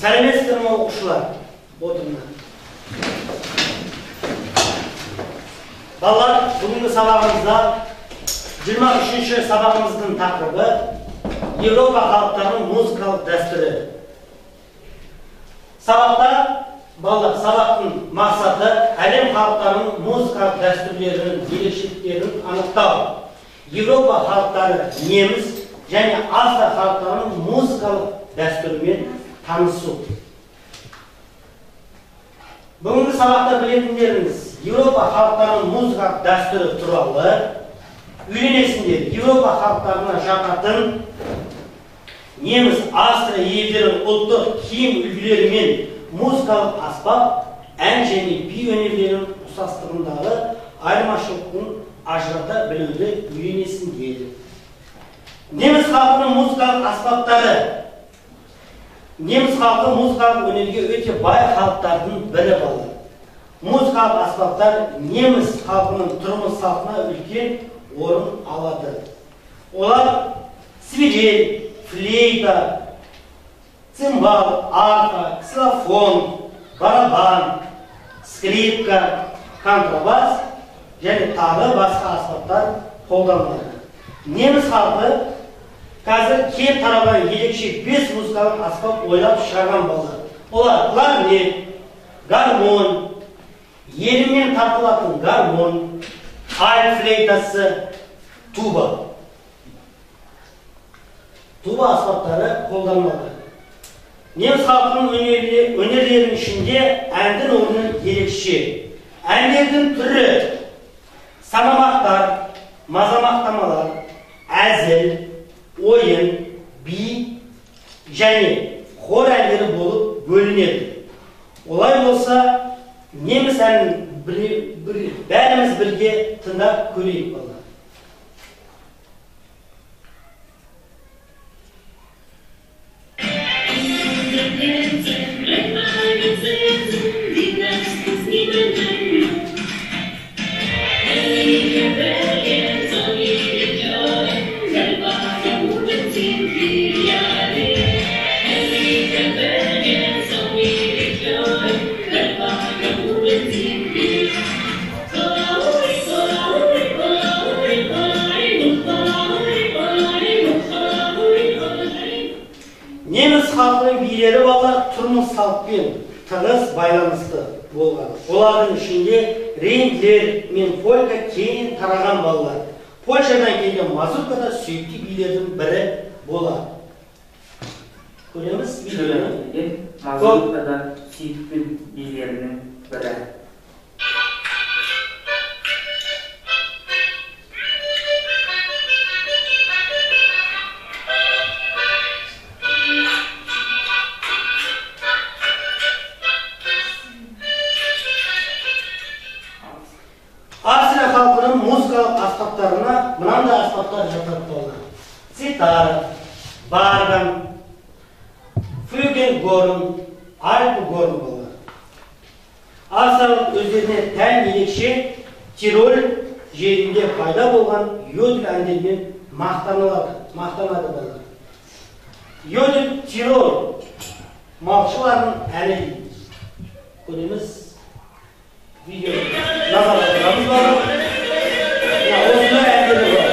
Сәлеметсіздер ме, оқушылар? Отырыңдар. Балалар, бүгінгі сабағымызда 23-ші сабағымыздың тақырыбы Еуропа халықтарының музыкалық дәстүрі. Сабақта балалар, сабақтың мақсаты әлем халықтарының музыкалық дәстүрлерінің ерекшеліктерін анықтау. Еуропа халықтары неміс және Австрия халықтарының музыкалық дәстүрімен танысу. Бүгінгі сабақта білетіндеріңіз Еуропа халықтарының музыкалық дәстүрі туралы үйренесіңдер. Еуропа халықтарына жататын неміс, Австрия елдерінің ұлттық киім үлгілері мен музыкалық аспап, ән және би өнерлерінің ұқсастығындағы айырмашылығын ажырата білуді үйренесіңдер. Неміс халқының музыкалық аспаптары. Неміс халқы музыкалық өнерге өте бай халықтардың бірі болды. Музыкалық аспаптар неміс халқының тұрмыс салтына үлкен орын алады. Олар свирель, флейта, цимбал, арфа, ксилофон, барабан, скрипка, контрабас және тағы басқа аспаптар қолданылады. Неміс халқы қазір кең таралған ерекше 5 музыкалық аспап ойлап шығарған балалар. Олар кларнет, гармон, елімен тартылатын гармон, альт флейтасы, туба. Туба аспаптары қолданылады. Неміс халқының өнерлерінің ішінде әндің орны ерекше. Әндердің түрі санамақтар, мазамақтамалар, әзіл, ойын, би және хор әндері болып бөлінеді. Олай болса, неміс әнін бәріміз бірге тыңдап көрейік, балалар. Неміс халқының билері балалар тұрмыс салтпен тығыз байланысты болған. Олардың ішінде рендлер мен полька кең тараған балалар. Польшадан келген мазурка да сүйікті билердің бірі болады. Көреміз видеоны. Мазурка да сүйікті билерінің бірі. Австрия халқының музыкалық аспаптарына мынандай аспаптар жатады балалар. Цитара, барган, флюгельгорн, альпгорн балалар. Австриялық өздеріне тән ерекше Тироль жерінде пайда болған йодль әндерімен мақтанады балалар. Йодль Тироль малшыларының әні дейді. Көреміз. Видео назар аударамыз балалар. Осындай әндері бар.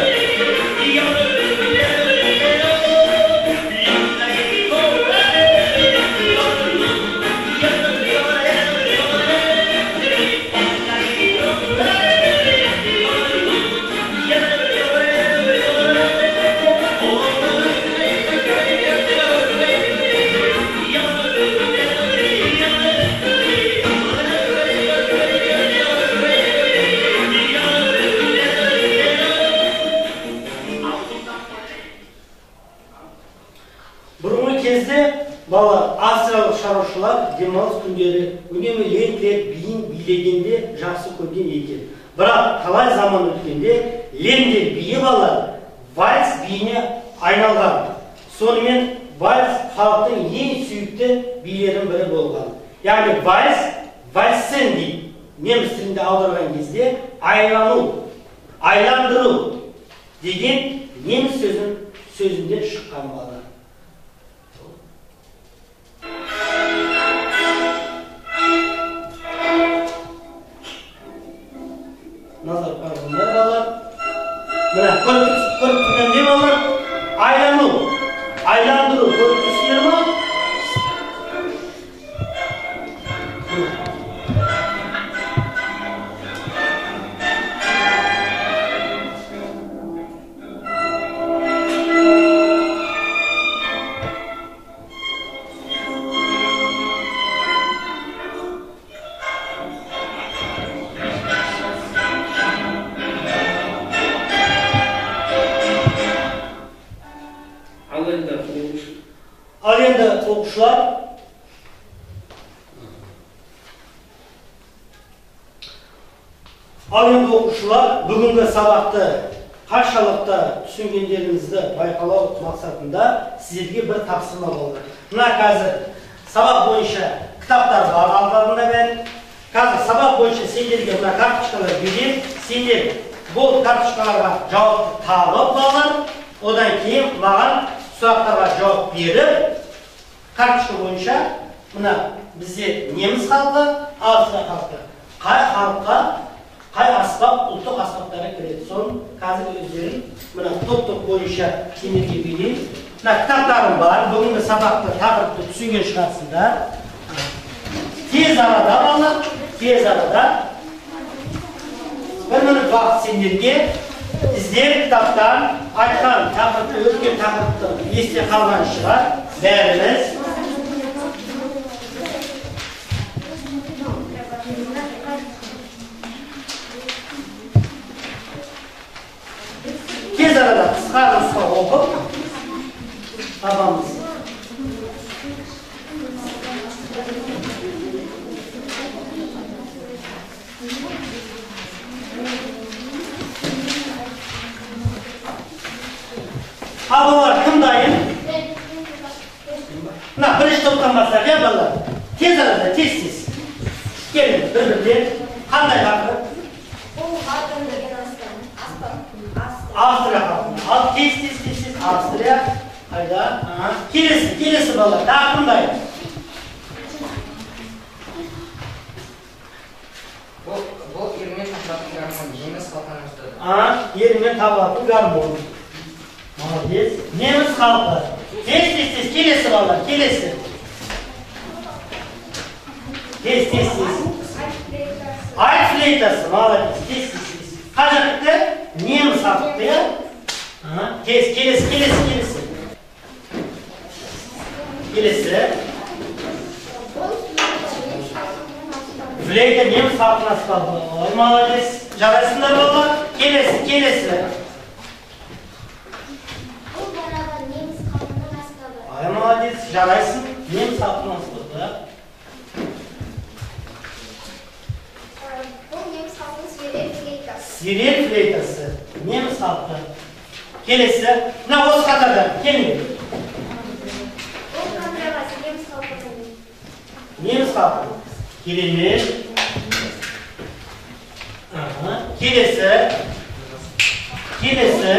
Балалар, австриялық шаруашылар демалыс күндері үнемі лендлер биін билегенде жақсы көрген екен. Бірақ талай заман өткенде лендлер биі балалар вальс биіне айналған. Сонымен вальс халықтың ең сүйікті билерінің бірі болған. Яғни вальс, вальсен дейді. Неміс тілінде аударған кезде айлану, айландыру деген неміс сөзінден шыққан балалар. Ал енді оқушылар, бүгінгі сабақты қаншалықты түсінгендеріңізді байқалау мақсатында сіздерге бір тапсырма болды. Мына қазір сабақ бойынша кітаптар бар алдарында бәрі. Қазір сабақ бойынша сендерге мына карточкалар беремін. Сендер бұл карточкаларға жауапты тауып балалар, одан кейін маған сұрақтарға жауап беріп, карточка бойынша мына бізде неміс халқы, австрия халқы, қай халыққа қай аспап, ұлттық аспаптары кіреді. Соны қазір өздерің мына топ-топ бойынша сендерге берейін. Мына кітаптарым бар, бүгінгі сабақты, тақырыпты түсінген шығарсыңдар. Тез арада балалар, тез арада бір минут уақыт сендерге іздеп кітаптан айтқан тақырыпты, өткен тақырыпты есте қалған шығар бәріміз. Тез арада қысқа нұсқа оқып табамыз. Ал балалар, кім дайын? Мына бірінші топтан бастайық, иә балалар? Тез арада, тез-тез. Келіңіз, бір-бірден. Қандай тақырып? Бұл Вагнер деген аспап. Австрия халқы. Ал тез, тез, тез, тез. Австрия. Қайда? Келесі, келесі балалар. Тағы кім дайын? Бұл ермен табылатын гармон, неміс халқының ұстазы. Ермен табылатын гармон. Молодец. Неміс халқы. Тез, тез, тез. Келесі балалар, келесі. Тез, тез, тез. Альт флейтасы. Молодец. Тез, тез, тез. Қай жақты? Неміс халқы, иә? Тез, келесі, келесі, келесі. Келесі. Флейта неміс халқының аспабы. Ой, молодец. Жарайсыңдар балалар. Келесі, келесі. Бұл барабан неміс халқының аспабы. Ай, молодец. Жарайсың. Неміс халқының аспабы. Бұл неміс халқының свирель флейтасы. Свирель флейтасы. Неміс халқы. Келесі. Мына осы қатарда. Келіңдер. Бұл контрабас неміс халқының. Неміс халқы. Керемет. Келесі. Келесі.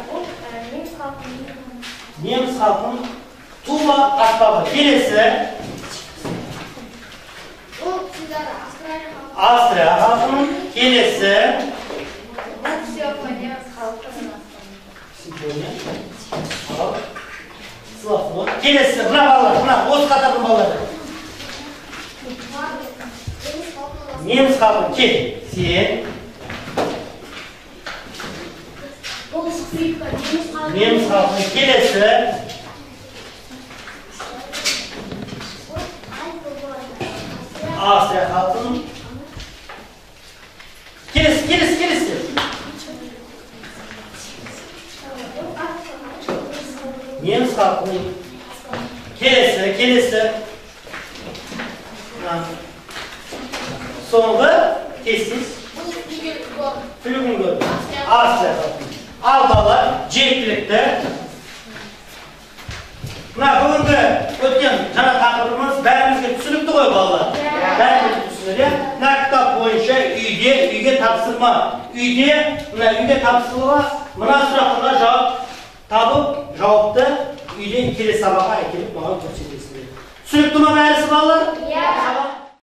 Бұл неміс халқының. Неміс халқының туба аспабы. Келесі. Бұл цигара Австралия халқы. Австрия халқының. Келесі. Бұл ксилофон неміс халқының аспабы. Симфония. Ал. Ксилофон. Келесі. Мына балалар, мына осы қатардың балалары. Неміс халқы. Кел. Сен. Бұл скрипка неміс халқы. Неміс халқы. Келесі. Австрия халқының. Келесі, келесі, келесі. Неміс халқының. Келесі, келесі. Соңғы тез-тез. Флюгелгорн. Австрия халқының. Ал балалар, жеткілікті. Мына бүгінгі өткен жаңа тақырыбымыз бәрімізге түсінікті ғой балалар. Бәрімізге түсінікті. Мына кітап бойынша үйге тапсырма. Үйде, мына үйге тапсырма, мына сұрақтарға жауап табып, жауапты үйден келесі сабаққа әкеліп маған көрсетесіңдер. Түсінікті ма бәрісі балалар?